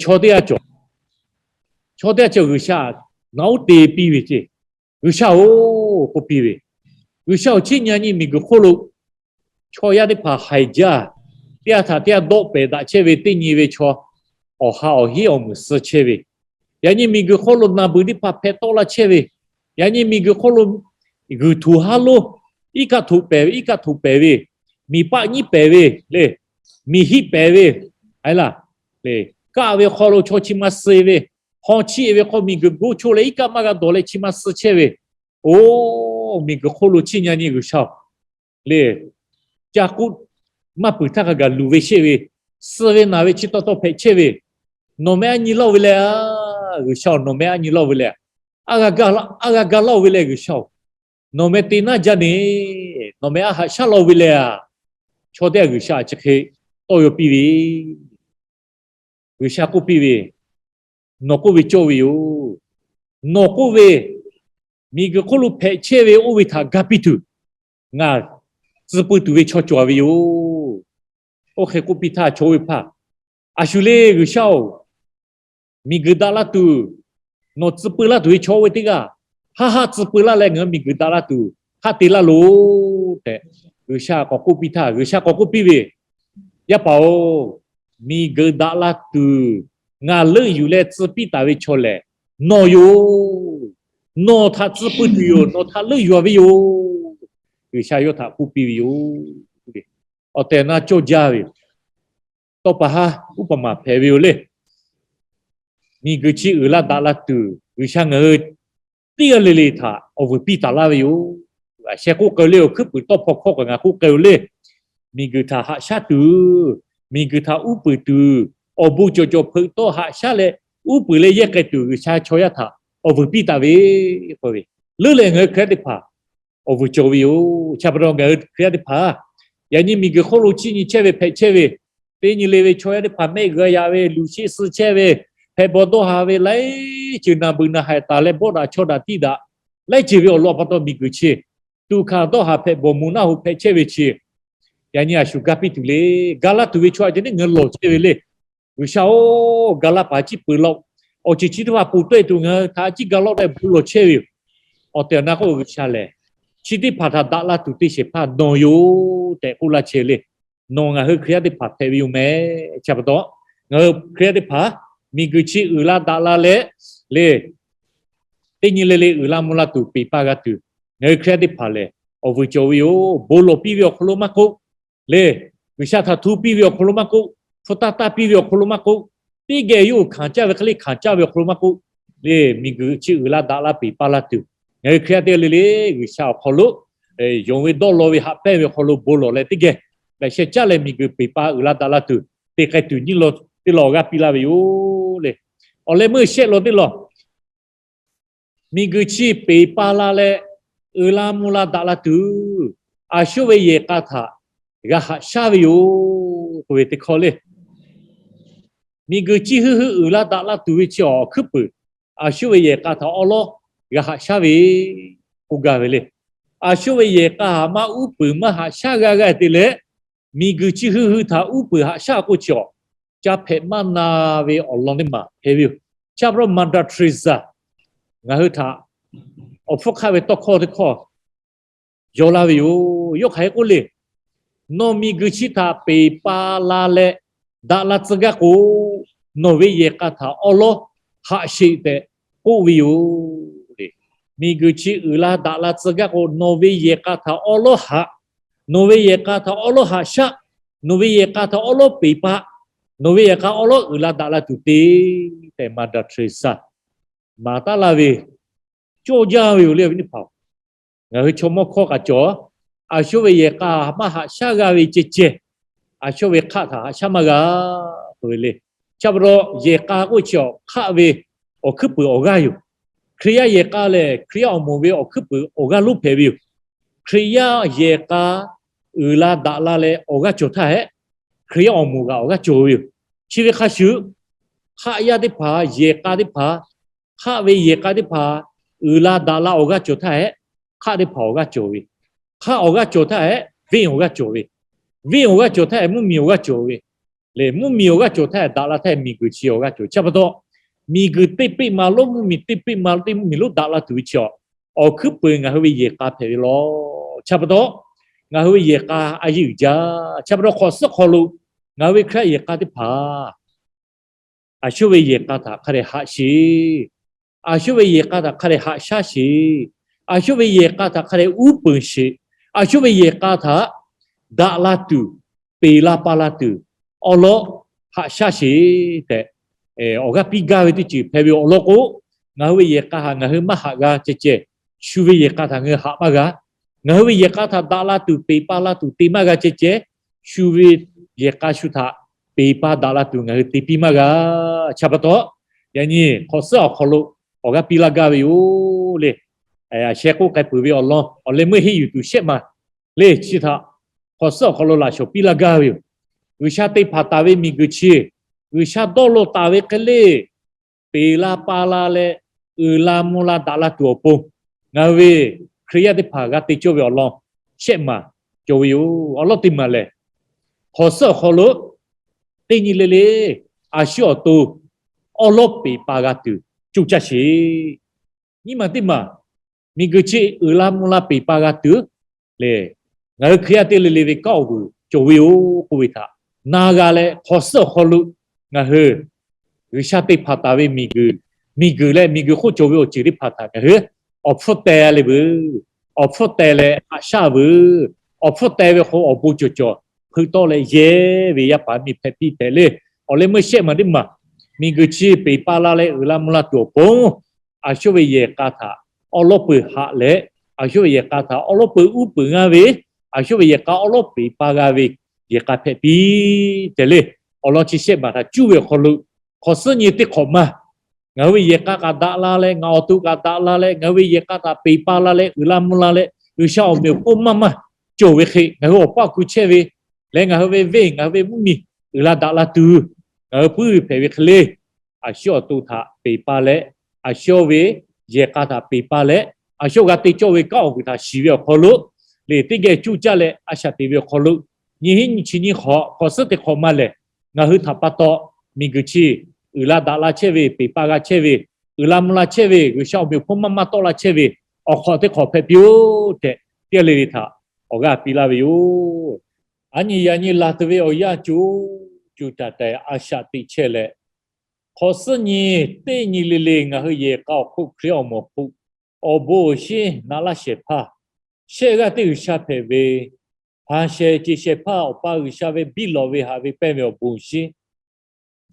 Chaw teˇ g'aˇ cawˬ, chaw teˇ g'aˇ cawˬ G'uiˬsha naꞈ uˉ te piˇ ve ceˇ. G'uiˬsha-oˬ k'oˆ piˇ ve, G'uiˬsha-oˬ, chi nyi nyi miˬguiˬ hk'oˆ lo chaw yaˇ teˇ hpaˍ haiˬ jaˇ, teˇ g'aˇ htaꞈ teˇ g'aˇ dawˆ pehˍ daꞈ chehˇ ve teˇ nyi ve chaw, awˬ ha awˬ hinˉ awˬ meuˍ suh chehˇ ve, yaꞈ nyi miˬguiˬ hk'oˆ lo naˬ beuˬ teˇ hpaˍ hpehꞈ tawˆ la chehˇ ve, yaꞈ nyi miˬguiˬ hk'oˆ lo g'uiˬ htoꞈ haˉ lonˉ, iˉ kaˆ htoꞈ pehˍ ve, iˉ kaˆ htoꞈ pehˍ ve, miˬ paˆ nyiˉ pehˍ ve le, miˬ hiˆ pehˍ ve, a laˇ, kaˆ ve hk'aw lo chaw chi ma suh ve, haw chiˆ ve hk'aw miˬguiˬ goˇ choˇ leh iˉ kaˆ maˇ g'a dawˬ leh chi ma suh chehˇ ve, oˬ, miˬguiˬ hk'oˆ lo chi nyi nyi G'uiˬsha-oˬ le, ca k'oˆ maˇ puiˬ htaˇ hk'a gaˬ luˬ ve shehˆ ve, suh ve naˬ ve chi taw taw hpehꞈ chehˇ ve, nawˬ meh aˉ nyi laˇ-oˆ ve le. G'uiˬsha-oˬ, nawˬ meh aˉ nyi laˇ-oˆ ve le. Aˉ g'a gaˇ laˇ-oˆ ve le G'uiˬsha-oˬ, nawˬ meh te naˉ jaˇ ne. Nawˬ meh aˉ haꞈ shaˉ laˇ-oˆ ve le. Chaw teˇ g'aˇ G'uiˬsha chi hk'e tawˇ yaw piˇ ve, G'uiˬsha k'oˆ piˇ ve, nawˬ k'oˆ ve cawˇ ve yoˬ. Nawˬ k'oˆ ve miˬguiˬ hk'oˆ lo hpehꞈ chehˇ ve oˇ ve htaꞈ ga piˇ tuˬ, ngaˬ tcuh pui tuˬ ve chaw cawˬ ve yoˬ. Oˇ hk'e k'oˆ piˇ htaˇ, chaw oˇ ve hpaˇ, A shu le, G'uiˬsha-oˬ, miˬguiˬ daꞈ la tuˬ, nawˬ tcuh pui laˇ tuˬ ve chaw oˇ ve teˇ g'aˇ, haˆ haˆ tcuh pui laˇ leh ngaˬ hui miˬguiˬ daꞈ la tuˬ hk'a te laˇ loˬ tehꞈ, G'uiˬsha k'awꞈ k'oˆ piˇ htaˇ, G'uiˬsha k'awꞈ k'oˆ piˇ ve, Yaˇ paˍ-oˬ, miˬguiˬ daꞈ la tuˬ ngaˬ leuˆ yuˬ leh tcuh piˇ taˍ ve chaw lehˬ nawˬ yoˬ. Nawˬ htaꞈ tcuh pui tuˬ yoˬ. Nawˬ htaꞈ leuˆ yuˬ-a ve yoˬ. G'uiˬsha yawˇ htaꞈ k'oˆ piˇ ve yoˬ. Awˬ tehˬ awˬ na cawˇ jaˇ ve yoˬ. Tawˇ pa haˉ uˉ peˍ maˍ hpehꞈ ve yoˬ le. Miˬguiˬ chi uiˍ la daꞈ la tuˬ G'uiˬsha ngaˬ hui teˇ g'aˇ le le htaꞈ awˬ vuiˬ piˇ taˍ laˇ ve yoˬ. Aˬ sheh k'oˆ k'ai-o le, awˬ hkuiˉ puiˍ tawˇ hpawˇ hkawˇ kaꞈ ngaˬ k'oˆ k'ai-o le. Miˬguiˬ htaꞈ haꞈ shaˉ tuˬ, miˬguiˬ htaꞈ uˉ peunˍ tuˬ, awˬ bon cawˬ cawˬ hpeuꞈ tawˆ haꞈ shaˉ leh uˉ peunˍ leh yehˇ k'ai tuˬ G'uiˬsha chaw yaˇ htaꞈ awˬ vuiˬ piˇ taˍ ve k'oˆ ve, leuˉ leh ngaˬ hui Hkriꞈ yaˇ teˇ hpaˍ awˬ vuiˬ cawˬ ve yoˬ. Chi pa taw ngaˬ hui Hkriꞈ yaˇ teˇ hpaˍ yaꞈ nyi miˬguiˬ hk'oˆ lo chiˇ nyi chehˇ ve hpehꞈ chehˇ ve, teˇ nyi le ve chaw yaˇ teˇ hpaˍ mehˆ g'a yaꞈ ve, luˬ sheˆ suh chehˇ ve, hpehꞈ bawˬ dawˇ haˍ ve laiˉ ceuˬ naˬ beuˬ naˬ haiˬ taˍ leh bawˆ daꞈ chaw daꞈ tiˇ daꞈ laiˉ ceuˬ ve awˬ lawn pa taw miˬguiˬ chi tuꞈ hkanˍ dawˇ haˍ hpehꞈ bawˬ mvuh naˆ hoꞈ hpehꞈ chehˇ ve chi yaꞈ nyi a shu ga piˇ tuˬ le. Ga laˇ tuˬ ve chaw a ceh tiˉ ngaˬ hui lawˬ chehˇ ve le. G'uiˬsha-oˬ, ga laˇ paˍ ciˉ peuˬ laˇ-oˆ. Awˬ ceuˬ chi teˇ hpaˍ ponˬ tawˆ-e tuˬ ngaˬ hui htaꞈ a ciˉ ga lawˆ tehꞈ bon lawˬ chehˇ ve yoˬ. Awˬ tehˬ awˬ na k'oˆ G'uiˬsha lehˬ, chi teˇ hpaˍ htaꞈ daꞈ la tuˬ te shehˍ hpaˇ nawˬ yoˬ tehꞈ k'oˆ laˇ chehˇ le. Nawˬ ngaˬ hui Hkriꞈ yaˇ teˇ hpaˍ hpehꞈ ve yoˬ meh. Chi pa taw ngaˬ hui Hkriꞈ yaˇ teˇ hpaˍ miˬguiˬ chi uiˍ la daꞈ la leh le, teˇ nyi le le uiˍ la mvuh la tuˬ peˬ pa g'a tuˬ, ngaˬ hui Hkriꞈ yaˇ teˇ hpaˍ lehˬ awˬ vuiˬ cawˬ ve yoˬ. Bon lawˬ piˇ ve awˬ hk'aw lo maˇ k'oˆ le, G'uiˬsha htaꞈ hto piˇ ve awˬ hk'aw lo maˇ k'oˆ, hpu taˇ taˇ piˇ ve awˬ hk'aw lo maˇ k'oˆ, teˇ geh yawˇ hui hkanˍ caˇ ve hk'e le hkanˍ caˇ ve awˬ hk'aw lo maˇ k'oˆ le, miˬguiˬ chi uiˍ la daꞈ la peˬ pa la tuˬ, ngaˬ hui Hkriꞈ yaˇ teˇ g'aˇ le le G'uiˬsha awˬ hk'aw lo yonˍ ve dawˇ law ve haꞈ pehnˇ ve awˬ hk'aw lo bon lawˬ leh teˇ geh laꞈ sheh caˇ leh miˬguiˬ peˬ pa uiˍ la daꞈ la tuˬ te k'ai tuˬ nyi law teˇ law awˬ g'aˇ piˇ laˇ ve yoˬ le. Awˬ leh meuˇ shehˆ law teˇ law, miˬguiˬ chi peˬ pa la leh uiˍ la mvuh la daꞈ la tuˬ, a shu ve yehˬ k'a htaꞈ g'a haꞈ shaˉ ve yoˬ k'oˆ ve teˇ hkawˇ le. Miˬguiˬ chi hui hui uiˍ la daꞈ la tuˬ ve chi awˬ hkuiˉ puiˍ, a shu ve yehˬ k'a htaꞈ awˉ lawˉ g'a haꞈ shaˉ ve k'oˆ gaˇ ve le. A shu ve yehˬ k'a htaꞈ maˇ uˉ peunˍ maˇ haꞈ shaˉ g'a g'a te leh, miˬguiˬ chi hui hui htaꞈ uˉ peunˍ haꞈ shaˉ k'oˆ chi awˬ ca hpehꞈ maˇ na ve awˬ lawn teˇ maˬ hpehꞈ ve yoˬ. Chi pa taw Mother Teresa ngaˬ hui htaꞈ awˬ hpfuhˇ hk'aˆ ve tawˇ hkawˇ teˇ hkawˇ yaw laˇ ve yoˬ. Yawˇ hk'aˬ hk'e k'oˆ le, nawˬ miˬguiˬ chi htaꞈ peˬ pa la leh daꞈ la tcuh gaˇ k'o, nawˬ ve yehˬ k'a htaꞈ awˉ lawˉ haꞈ sheˍ tehꞈ k'oˆ ve yoˬ. Miˬguiˬ chi uiˍ la daꞈ la tcuh gaˇ k'o, nawˬ ve yehˬ k'a htaꞈ awˉ lawˉ haꞈ, nawˬ ve yehˬ k'a htaꞈ awˉ lawˉ haꞈ shaˉ, nawˬ ve yehˬ k'a htaꞈ awˉ lawˉ peˬ pa, nawˬ ve yehˬ k'a awˉ lawˉ uiˍ la daꞈ la tuˬ te tehꞈ Mother Teresa maˍ taˉ laˇ ve cawˇ jaˇ ve yoˬ le. Awˬ viˉ teˇ hpaˍ-oˬ, ngaˬ hui chaw mawˇ hkawˇ k'aꞈ cawˬ, a shu ve yehˬ k'a maˇ haꞈ shaˉ g'a ve ceh ceh, a shu ve hk'aˆ htaꞈ haꞈ shaˉ maˇ g'a k'oˆ ve le. Chi pa taw yehˬ k'a k'oˆ chi awˬ hk'aˆ ve awˬ hkuiˉ puiˍ awˬ g'aˇ yoˬ. Hkriꞈ yaˇ yehˬ k'a lehˬ Hkriꞈ yaˇ awˬ moˍ ve awˬ hkuiˉ puiˍ awˬ g'aˇ lonˉ hpehꞈ ve yoˬ. Hkriꞈ yaˇ yehˬ k'a uiˍ la daꞈ la leh awˬ g'aˇ cawˬ htaˇ hehꞈ, Hkriꞈ yaˇ awˬ moˍ kaꞈ awˬ g'aˇ cawˬ ve yoˬ. Chi ve hk'a shuˍ, hk'aˆ yaˇ teˇ hpaˍ, yehˬ k'a teˇ hpaˍ, hk'aˆ ve yehˬ k'a teˇ hpaˍ uiˍ la daꞈ la awˬ g'aˇ cawˬ htaˇ hehꞈ, hk'aˆ teˇ hpaˍ awˬ g'aˇ cawˬ ve, hk'aˆ awˬ g'aˇ cawˬ htaˇ hehꞈ venˇ awˬ g'aˇ cawˬ ve, venˇ awˬ g'aˇ cawˬ htaˇ hehꞈ mvuhˇmiˬ awˬ g'aˇ cawˬ ve le. Mvuhˇmiˬ awˬ g'aˇ cawˬ htaˇ hehꞈ daꞈ la htaˇ hehꞈ miˬguiˬ chi awˬ g'aˇ cawˬ. Chi pa taw miˬguiˬ teˇ peˆ ma lonˉ mvuhˇmiˬ teˇ peˆ ma teˇ mvuhˇmiˬ lonˉ daꞈ la tuˬ ve chi awˬ, awˬ hkuiˉ puiˍ ngaˬ hui ve yehˬ k'a hpehꞈ ve law. Chi pa taw ngaˬ hui ve yehˬ k'a a yeˇ uiˍ jaˇ. Chi pa taw hk'awꞈ suhˉ hk'aw lo ngaˬ hui ve Hkriꞈ yaˇ yehˬ k'a teˇ hpaˍ a shu ve yehˬ k'a htaꞈ hk'a dehꞈ haꞈ sheˍ. A shu ve yehˬ k'a htaꞈ hk'a dehꞈ haꞈ shaˉ sheˍ. A shu ve yehˬ k'a htaꞈ hk'a dehꞈ uˉ peunˍ sheˍ. A shu ve yehˬ k'a htaꞈ daꞈ la tuˬ, peˬ la pa la tuˬ, awˉ lawˉ haꞈ shaˉ sheˍ tehꞈ awˬ g'aˇ piˇ gaˇ ve teˇ ceuˬ hpehꞈ ve awˬ lawn k'o, ngaˬ hui ve yehˬ k'a htaꞈ ngaˬ hui maˇ haꞈ g'a ceh ceh, shu ve yehˬ k'a htaꞈ ngaˬ hui haꞈ maˇ g'a. Ngaˬ hui ve yehˬ k'a htaꞈ daꞈ la tuˬ, peˬ pa la tuˬ te maˇ g'a ceh ceh, shu ve yehˬ k'a shu htaꞈ peˬ pa daꞈ la tuˬ ngaˬ hui te piˇ maˇ g'a. Chi pa taw, yaꞈ nyi hk'awꞈ suhˉ awˬ hk'aw lo awˬ g'aˇ piˇ laˇ gaˇ ve yoˬ le. Sheh k'oˆ k'ai peuˬ ve awˬ lawn awˬ leh meuˇ henˇ yuˬ tuˬ shehˆ maˬ le. Chi htaꞈ hk'awꞈ suhˉ awˬ hk'aw lo laꞈ shawˍ piˇ laˇ gaˇ ve yoˬ. G'uiˬsha te hpanˍ taˍ ve miˬguiˬ chi, G'uiˬsha dawˇ law taˍ ve hk'e le, peˬ la pa la leh uiˍ la mvuh la daꞈ la tuˬ awˬ pon, ngaˬ hui ve Hkriꞈ yaˇ teˇ hpaˍ g'a te cawˇ ve awˬ lawn shehˆ maˬ cawˬ ve yoˬ. Awˬ lawn teˇ maˬ lehˬ, hk'awꞈ suhˉ awˬ hk'aw lo teˇ nyi le le a shu awˬ to awˉ lawˉ peˍ pa g'a tuˬ cuˇ caˇ sheˍ. Nyiˇ maˬ teˇ maˬ, miˬguiˬ chi uiˍ la mvuh la peˍ pa g'a tuˬ lehˬ, ngaˬ hui Hkriꞈ yaˇ teˇ le le ve kanˉ awˬ vuiˬ cawˬ ve yoˬ k'oˆ ve htaꞈ na g'a leh, hk'awꞈ suhˉ awˬ hk'aw lo ngaˬ hui G'uiˬsha te hpanˍ taˍ ve miˬguiˬ, miˬguiˬ leh miˬguiˬ hk'oˆ cawˬ ve awˬ ceuˬ teˇ hpaˍ htaꞈ ngaˬ hui awˬ hpfuhˇ teh le veuˬ. Awˬ hpfuhˇ teh leh haꞈ shaˆ veuˬ. Awˬ hpfuhˇ teh ve hk'aw awˬ bon cawˬ cawˬ hpeuꞈ tawˆ leh yehˇ ve yaˇ paˍ miˇ hpehꞈ piˇ tehꞈ le. Awˬ leh meuˇ shehˆ maˬ teˇ maˬ, miˬguiˬ chi peˍ pa la leh uiˍ la mvuh la tuˬ awˬ pon, a shawˉ ve yehˬ k'a htaꞈ awˉ lawˉ peuˬ haꞈ leh, a shawˉ ve yehˬ k'a htaꞈ awˉ lawˉ peuˬ uˉ peunˍ g'a ve, a shawˉ ve yehˬ k'a awˉ lawˉ peˍ pa g'a ve yehˬ k'a hpehꞈ piˇ tehꞈ le. Awˬ lawn chi shehˆ maˬ htaꞈ cuˇ ve awˬ hk'aw lo, hk'awꞈ suhˉ nyi teˇ hk'awꞈ maˬ ngaˬ hui ve yehˬ k'a kaꞈ daꞈ la leh, ngaˬ awˬ to kaꞈ daꞈ la leh, ngaˬ hui ve yehˬ k'a htaꞈ peˍ pa la leh uiˍ la mvuh la leh, G'uiˬsha awˬ meꞈ awˬ hponˇ maˇ maˇ cawˬ ve hk'e, ngaˬ hui awˬ paˇ awˬ ku chehˇ ve leh, ngaˬ hui ve venˇ, ngaˬ hui ve mvuhˇmiˬ uiˍ la daꞈ la tuˬ, ngaˬ hui puiˉ ve hpehꞈ ve hk'e le. A shawˉ awˬ to htaꞈ peˍ pa leh, a shawˉ ve yehˬ k'a htaꞈ peˍ pa leh, a shawˉ g'a te cawˇ ve kanˉ awˬ vuiˬ htaꞈ shiˍ ve awˬ hk'aw lo, lehˬ teˇ geh cuˇ caˇ leh a shaꞈ teꞈ ve awˬ hk'aw lo, nyi hiˉ nyi chi nyiˇ hk'awꞈ, hk'awꞈ suhˉ teˇ hk'awꞈ maˬ lehˬ, ngaˬ hui htaꞈ pa taw miˬguiˬ chi uiˍ la daꞈ la chehˇ ve, peˍ pa g'a chehˇ ve, uiˍ la mvuh la chehˇ ve, G'uiˬsha awˬ meꞈ awˬ hponˇ maˇ maˇ tawˆ la chehˇ ve awˬ hk'awꞈ teˇ hk'awꞈ hpehꞈ piˇ-oˆ tehꞈ, teˇ g'aˇ le le htaꞈ awˬ g'aˇ piˇ laˇ ve yoˬ. A nyi yaꞈ nyi laˬ tuˬ ve awˬ yanˇ co co taˍ tehꞈ a shaꞈ teꞈ chehˇ leh, hk'awꞈ suhˉ nyi teˇ nyi le le ngaˬ hui yehˬ k'a awˬ hk'oˆ Hkriꞈ awˬ moˍ awˬ hk'oˆ awˬ bon awˬ shinˉ naꞈ laˇ shehˍ hpaˇ, shehˆ g'aˇ teˇ G'uiˬsha hpehꞈ ve hpanˍ shehˍ ceˬ shehˍ hpaˇ Awˬ pa G'uiˬsha ve biˇ lawꞈ ve haꞈ ve pehnˇ ve awˬ bon awˬ shinˉ,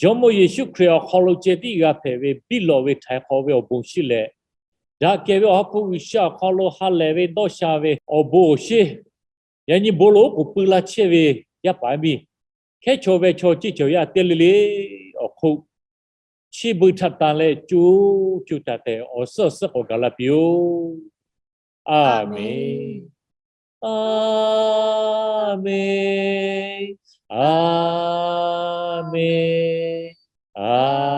Jawˇmawˇ Yeˍsuˆ Hkriꞈ awˬ hk'aw lo ceh tiˉ g'a hpehꞈ ve biˇ lawꞈ ve htaiˍ hk'awꞈ ve awˬ bon awˬ shinˉ leh, daꞈ kehˬ ve Awˬ ha hpu G'uiˬsha awˬ hk'aw lo ha lehˬ ve dawˇ sha ve awˬ bon awˬ shinˉ, yaꞈ nyi bon lo oˉ k'oˍ pui la chehˇ ve yaˇ paˍ miˇ hkehˉ chaw ve chaw ceˇ cawˬ yaˇ teˇ g'aˇ le le awˬ hk'oˆ, chi beuꞈ htaꞈ tanˬ leh co co taˍ tehꞈ awˬ suhˉ awˬ suhˉ k'awꞈ gaˬ la piˇ-oˆ. A menˬ. A menˬ. A menˬ. A